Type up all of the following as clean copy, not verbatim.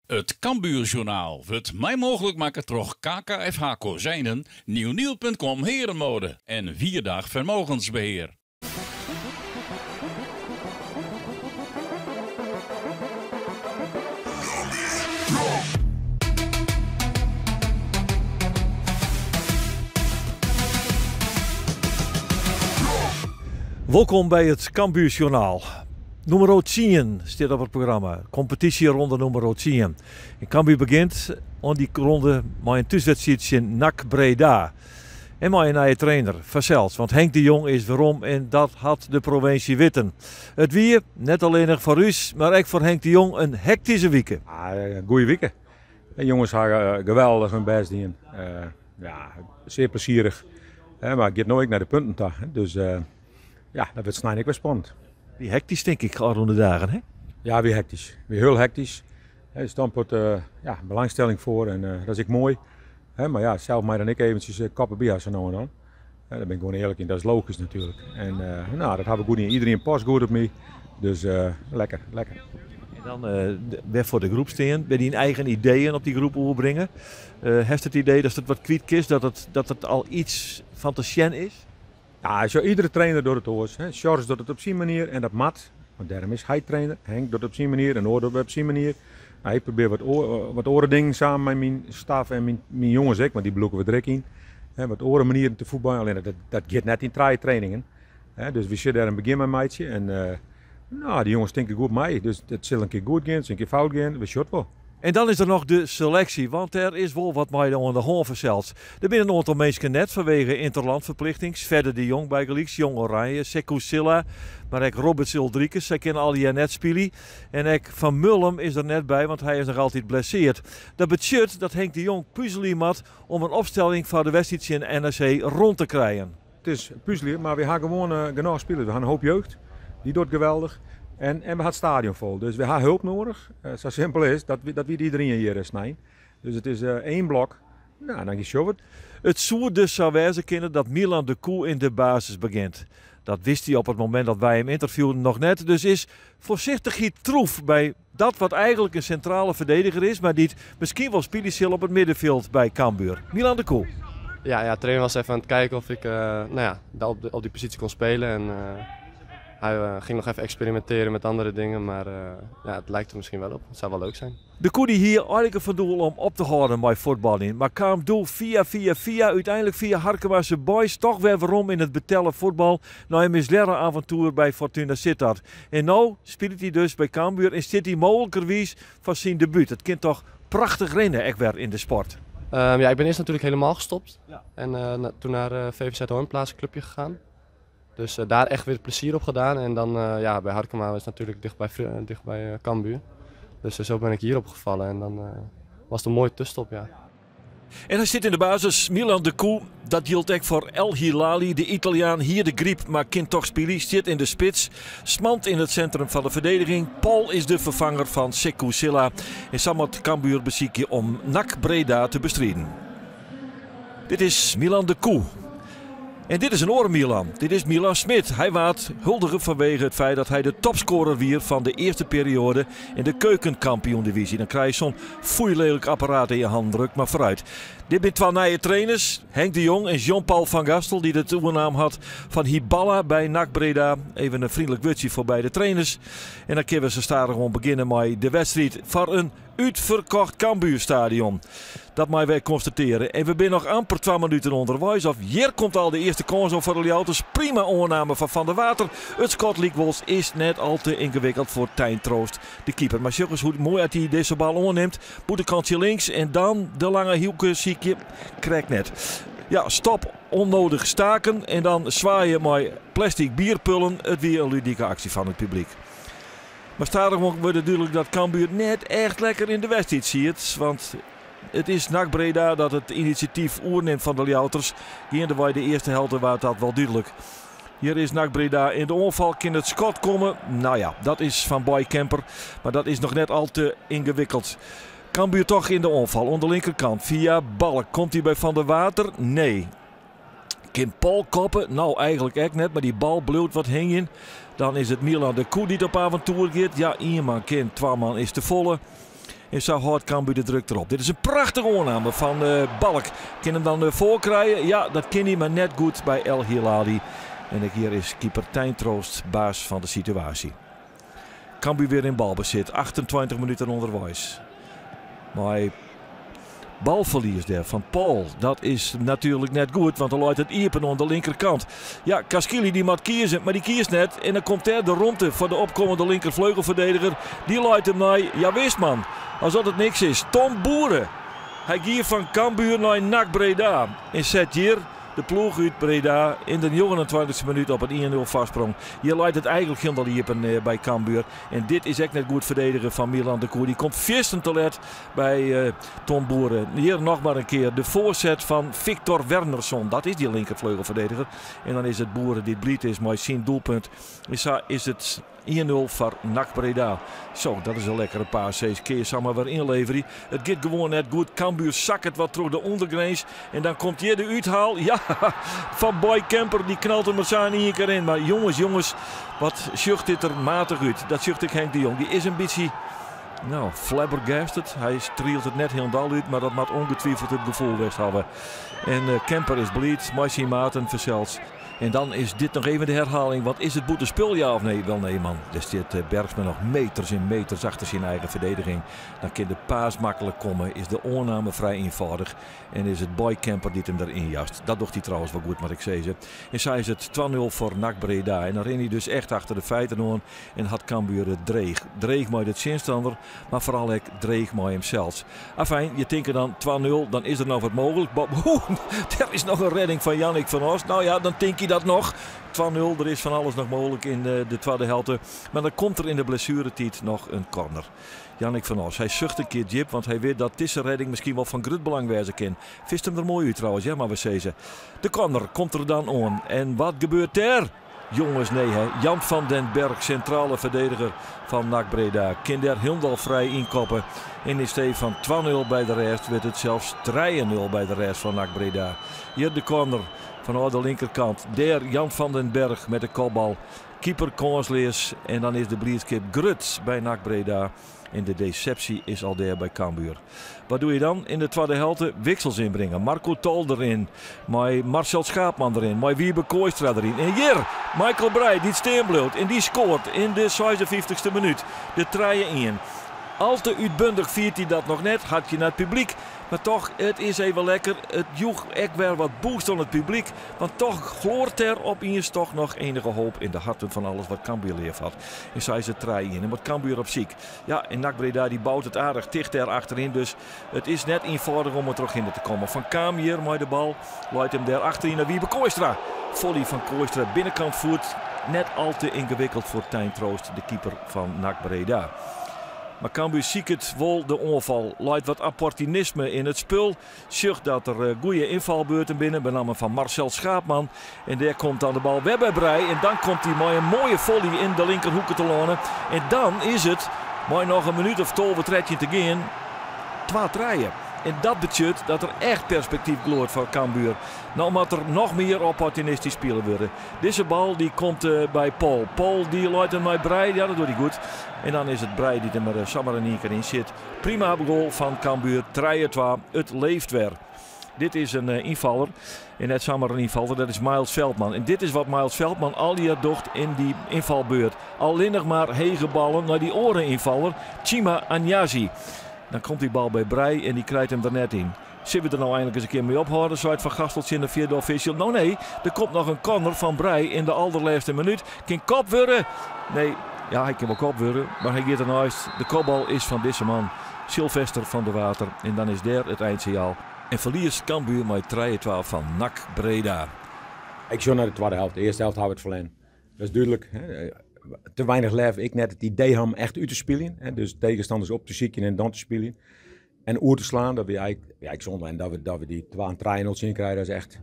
It Cambuurjournaal wurdt mei mooglik makke troch KKFH Kozijnen, Nieuwnieuw.com Herenmode en Wierdag Vermogensbeheer. Wolkom by it Cambuurjournaal. Nûmer tsien stiet op it programma. Kompetysjeronde nûmer tsien. En Cambuur begjint oan dy ronde mei in thúswedstriid tsjin NAC Breda. En mei in nije trainer, fansels, want Henk de Jong is werom en dat hat de provinsje witten. It wie, net allinnich foar ús, mar ek foar Henk de Jong in hektyske wike. Ja, in goede wike. De jonges ha geweldich hun bêst dien. Ja, sear plezierich. Mar it giet no ek nei de punten ta. Dus ja, dat wurdt snein ek wer spannend. Wie hektysk tink ik ôfrûne dagen, hè? Ja, wie hektysk. Wie hiel hektysk. Er stampot ja, belangstelling foar en dat is ek moai. Mar ja, sels mei dan ek eventsjes kop derby ha sa no en dan. Dêr bin ik gewoan earlik yn, dat is logysk natuerlik. En no, dat ha we goed dien. Iedereen past goed op my. Dus lekker, lekker. En dan wer foar de groep stean, wer dyn eigen ideeën op dy groep oerbringe. Hast it idee datst it wat kwyt kinst, dat it al iets fan te sjen is? Ja, sjoch, iedere trainer docht it oars. Hè. Sjors docht it op syn manier en dat moat, want dêrom is hy trainer. Henk docht it op syn manier en oar docht it op syn manier. Nou, ik probearje wat oare dingen samen mei myn staf en myn jonges ek, want dy belûke we der ek yn. Hè, wat oare manieren te fuotbaljen, allinne dat giet net yn trije trainingen. Hè, dus we sille dêr in begjin mei meitsje en nou, dy jonges tinke goed mei, dus it sil in kear goed gean, it sil in kear fout gean, we sjogge it wol. En dan is der noch de seleksje, want der is wol wat mei oan de hân fansels. Der binne in oantal minsken net fanwege ynterlandferplichtings, Fedde de Jong bygelyks, Jong Oranje, Sekou Sylla, mar ek Roberts Uldrikis, sy kinne allegear net spylje. En ek Van Mullum is der net by, want hy is noch altyd blesseard. Dat betsjut dat Henk de Jong puzelje moat om in opstelling foar de wedstriid tsjin NAC rûn te krijen. It is puzelje, mar we ha gewoan genôch spilers. We ha in hoop jeugd, dy docht geweldich. En we ha it stadion fol, dus we ha hulp noadich. Sa simpel is dat, dat wit iederien hjir snein. Dus it is één blok. Nou, dan sjogge we it. It soe dus sa wêze kinne dat Milan de Koe yn de basis begjint. Dat wist hy op it momint dat wy him ynterviewden noch net, dus is foarsichtichheid troef by dat wat eigentlik in sintrale ferdediger is, mar dy't miskien wol spylje sil op it middenfjild by Cambuur. Milan de Koe. Ja, de trainer was even aan het kijken of ik nou ja, daar op die positie kon spelen. En hij ging nog even experimenteren met andere dingen, maar ja, het lijkt er misschien wel op. Het zou wel leuk zijn. De Koe dy hie eigentlik fan doel om op te hâlden mei fuotbaljen, mar kaam doe fia, fia, fia, úteinlik fia Harkemase Boys toch wer werom yn it betelle fuotbal nei in mislearre aventoer by Fortuna Sittard. En no spilet hy dus by Cambuur en stiet hy mooglikerwiis foar syn debút. It kin toch prachtich rinne ek wer yn de sport. Ja, ik ben eerst natuurlijk helemaal gestopt. En toen naar VVZ Hoornplaats clubje gegaan. Dus daar echt weer plezier op gedaan. En dan ja, bij Harkema is het natuurlijk dicht bij Cambuur. Dus zo ben ik hier opgevallen en dan was het een mooie tussenstop, ja. En hy sit yn de basis, Milan de Koe. Dat jildt ek foar El Hilali, de Italiaan. Hie de gryp, mar kin toch spylje. Stiet yn de spits. Smand yn it sintrum fan de ferdediging. Paul is de ferfanger fan Sekou Sylla. En sa moat Cambuur besykje om NAC Breda te bestriden. Dit is Milan de Koe. En dit is in oare Milan. Dit is Milan Smit. Hy waard huldige fanwege it feit dat hy de topscorer wie fan de earste perioade yn de keukenkampioen-divyzje. Dan krije je sa'n foeilelik apparaat yn je hannen drukt, mar foarút. Dit binne twa nije trainers, Henk de Jong en Jean-Paul van Gastel, dy't it oernaam hat fan Hyballa by NAC Breda. Even in freonlik wurdsje foar beide trainers. En dan kinne we sa stadichoan begjinne mei de wedstriid foar in útferkocht Cambuurstadion. Dat meie wy konstatearje. En we binne noch amper 2 minuten ûnderweis. Of hjir komt al de earste kâns op foar de Ljouwerters. Prima oanname fan Van der Water. It skot lykwols is net al te yngewikkeld foar Tijn Troost, de keeper. Mar sjoch ris hoe moai at hy dizze bal oannimt. Bûtenkantsje links en dan de lange hoeke sykje. Krekt net. Ja, stop onnodich staken en dan swaaie mei plastic bierpullen. It wie in ludike aksje fan it publyk. Mar stadichoan wurdt it dúdlik dat Cambuur net echt lekker yn de wedstriid siet. Want it is NAC Breda dat it inisjatyf oernimt fan de Ljouwerters. Geandewei de earste helte waard dat wol dúdlik. Hjir is NAC Breda yn de oanfal. Kin it skot komme? Nou ja, dat is fan Boy Kemper. Mar dat is noch net al te yngewikkeld. Cambuur toch yn de oanfal oan de linkerkant. Fia Balk. Komt hy by Van der Water? Nee. Kin Paul koppe? Nou, eigentlik ek net, mar dy bal bliuwt wat hingjen. Dan is it Milan de Koe dy't op aventoer giet. Ja, ien man kin, twa man is te folle. En sa hâldt Cambuur de druk derop. Dit is in prachtige oanname fan Balk. Kin him dan foarkrije? Ja, dat kin hy, mar net goed by El Hilali. En ek hjir is keeper Tijn Troost baas fan de situaasje. Cambuur wer yn balbesit, 28 minuten ûnderweis. Mei balferlies dêr fan Paul. Dat is natuerlik net goed, want dan leit it iepen oan de linkerkant. Ja, Caschili dy moat kieze, mar dy kiest net. En dan komt dêr de romte foar de opkommende linkerfleugelferdediger. Dy leit him nei, jawis man, as dat it niks is. Tom Boere. Hy gie fan Cambuur nei NAC Breda en set hjir De ploech út Breda yn de njoggenentweintichste minút op in ien-nul foarsprong. Hjir leit it eigenlik hielendal iepen by Cambuur. En dit is ek net goed ferdedige fan Milan de Koer. Dy komt fierstente let by Tom Boere. Hjir noch mar in kear de foarset fan Victor Wernersson. Dat is dy linkerfleugelferdediger. En dan is it Boere dy't bliid is mei syn doelpunt. En sa is it Ien-nul foar NAC Breda. Zo, dat is in lekkere paas, Cees. Kin je samar wer ynleverje. It giet gewoan net goed. Cambuur sakket wat troch de ûndergrins. En dan komt hjir de úthaal. Ja, fan Boy Kemper. Dy knalt him der sa in ien kear yn. Mar jonges, jonges, wat sjocht dit der matich út. Dat sjocht ek Henk de Jong. Dy is in bytsje, nou, flabbergasted. Hy strielt it net hielendal út, mar dat moat ongetwijfeld it gefoel west hawwe. En Kemper is bliid mei syn maten fansels. En dan is dit noch even de herhaling. Want is it bûtenspul ja of nee? Wel nee man. Der stiet Bergsma noch meters en meters achter syn eigen ferdediging. Dan kin de paas maklik komme, is de oanname frij ynfâldich en is it Boy Kemper dy't him der ynjast. Dat docht hy trouwens wol goed, moat ik sizze. En sa is it twa-nul foar NAC Breda. En dan rin hy dus echt achter de feiten oan en hat Cambuur it dreech. Dreech mei de tsjinstanner, mar foaral ek dreech mei himsels. Afijn, je tinke dan twa-nul, dan is der noch wat mooglik. Der is noch in redding fan Jannik van Osch. Nou ja, dan tink je dat noch. Twa-nul, der is fan alles noch mooglik yn de twadde helte. Mar dan komt der yn de blessueretiid noch in corner. Jannik van Osch, hy sucht in kear djip, want hy wit dat dizze redding miskien wol fan grut belang wêze kin. Fist him der moai út trouwens, hear, mar we sizze. De corner komt der dan oan. En wat gebeurt dêr? Jonges, nee hè. Jan van den Berg, sintrale ferdediger fan NAC Breda, kin dêr hielendal frij ynkoppe. En yn stee fan twa-nul by de rêst wurdt it sels trije-nul by de rêst fan NAC Breda. Hjir de corner fanôf de linkerkant. Dêr Jan van den Berg met de kopbal. Keeper kânsleas en dan is de bliidskip grut by NAC Breda. En de deceptie is al dêr by Cambuur. Wat doe je dan in de twadde helte? Wiksels ynbringe. Marco Tol deryn, mei Marcel Schaapman deryn, mei Wiebe Kooistra deryn. En hjir Michael Breij dy't stean bliuwt en dy skoart yn de seisenfyftichste minút de trije-ien. Al te útbundich fiert hy dat noch net, harkje nei it publyk. Mar toch, it is even lekker. It joech ek wer wat boost oan it publyk. Want toch gloart der opiens toch noch enige hoop yn de harten fan alles wat Cambuur leaf hat. En sa is it trije-ien en moat Cambuur op syk. Ja, en NAC Breda dy bout it aardich ticht dêr achteryn, dus it is net ienfâldich om der trochhinne te kommen. Van Kaam hjir mei de bal, leit him dêr achteryn nei Wiebe Kooistra. Volley fan Kooistra, binnenkant foet, net al te yngewikkeld foar Tijn Troost, de keeper fan NAC Breda. Mar Cambuur siket wol de oanfal, leit wat opportunisme yn it spul. Sjocht dat der goede ynfalbeurten binne, benammen fan Marcel Schaapman. En dêr komt dan de bal wer by Breij. En dan komt hy mei in moaie volley yn de linkerhoeke te lânen. En dan is it, mei noch in minút of 12, 13 te gean, twa-trije. En dat betsjut dat der echt perspektyf gloart foar Cambuur. No moat der noch mear opportunistysk spile wurde. Dizze bal dy komt by Paul. Paul dy leit him nei Breij. Ja, dat docht hy goed. En dan is it Breij dy't him der samar in ien kear yn sjit. Prima goal fan Cambuur, trije-twa, it leeft wer. Dit is in ynfaller en net samar in ynfaller, dat is Miles Veldman. En dit is wat Miles Veldman allegear docht yn dy ynfalbeurt. Allinnich mar hege ballen nei dy oare ynfaller, Chima Anyazi. Dan komt dy bal by Breij en dy krijt him der net yn. Sille we der no einlik ris in kear mei ophâlde, seit Van Gastel tsjin de fjirde official. No nee, der komt noch in corner fan Breij yn de alderlêste minút. Kin kop wurde? Nee, ja, hy kin wol kop wurde, mar hy giet derneist. De kopbal is fan dizze man, Sylvester van der Water. En dan is dêr it eindsignaal. En ferliest Cambuur mei trije-twa fan NAC Breda. Ik sjoch nei de twadde helte. De earste helte hawwe we it ferlern. Dat is dúdlik. Te weinich lef, ek net it idee ha om echt út te spyljen. Dus tegenstanders op te sykjen en dan te spyljen. En oer te slaan, dat wie eigenlijk, ja, ik zonde. En dat we die 2 en 3-0 tsjin krijgen, dat is echt,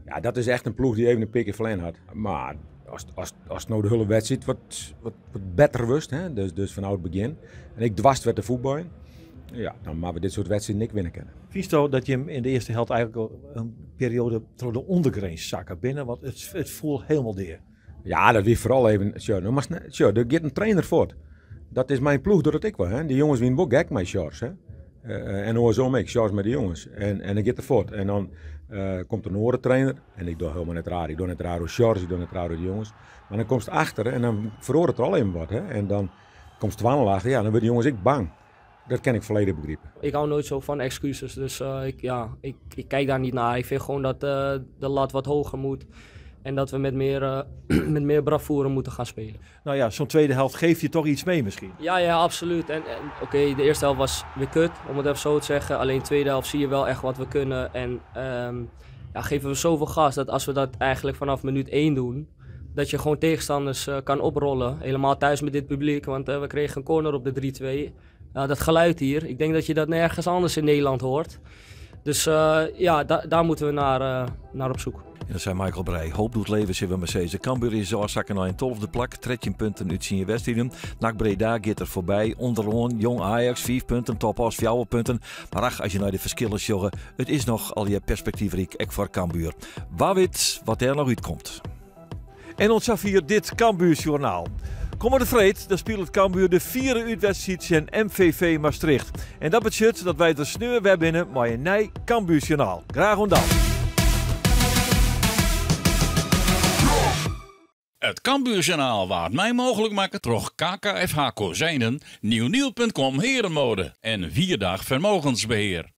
ja, dat is echt in ploech die even in pear kear ferlern hat. Mar as no de hiele wedstriid wat better wurdst, hè, dus fanôf it begjin, en ek doarst wer te fuotbaljen, ja, dan moatte we dit soart wedstriden ek winne kinne. Fynsto dat jim yn de earste helte eigenlik al in perioade troch de ûndergrins sakke binne? Want it foel hielendal dea. Ja, dat wie foaral even, sjoch, no moatst net, sjoch, der giet in trainer fuort. Dat is mei in ploech docht it ek wol. Hè? Dy jonges wiene wol gek mei Sjors. Hè? En oarsom ek, Sjors mei de jonges. En dan giet er fuort. En dan komt der in oare trainer. En ik doch hielendal net raar. Ik doch net raar oer Sjors, ik doch net raar oer de jonges. Mar dan komst achter en dan feroaret der al even wat. Hè? En dan komst twa-nul achter, ja, dan wurde de jonges ek bang. Dat kin ik folledich begripe. Ik hou nooit zo van excuses, dus ik, ja, ik kijk daar niet naar. Ik vind gewoon dat de lat wat hoger moet. En dat we met meer bravoure moeten gaan spelen. Nou ja, zo'n tweede helft geeft je toch iets mee misschien? Ja, ja, absoluut. En oké, de eerste helft was weer kut, om het even zo te zeggen. Alleen de tweede helft zie je wel echt wat we kunnen. En ja, geven we zoveel gas dat als we dat eigenlijk vanaf minuut 1 doen, dat je gewoon tegenstanders kan oprollen. Helemaal thuis met dit publiek, want we kregen een corner op de 3-2. Dat geluid hier, ik denk dat je dat nergens anders in Nederland hoort. Dus ja, daar moeten we naar op zoek. En dat zei Michael Breij. Hoop doet leven, zullen we maar zeggen. Cambuur is zakken naar een 12e plak. 13 punten uit zijn wedstrijden. NAC Breda gaat er voorbij. Onderaan Jong Ajax, 4 punten. TOP Oss, 4 punten. Maar ach, als je naar de verschillen zocht, het is nog al je perspectiefriek ek voor Cambuur. Waar weet wat er nog uitkomt. En ons hier dit Cambuurjournaal. Komende freed, dan speelt Cambuur de vierde uitwedstrijd in MVV Maastricht. En dat betekent dat wij de sneur weer binnen met een nieuw Cambuurjournaal. Graag ontdaan. It Cambuurjournaal waard mei mooglik makke troch KKFH Kozijnen, nieuwnieuw.com Herenmode en Vierdag Vermogensbeheer.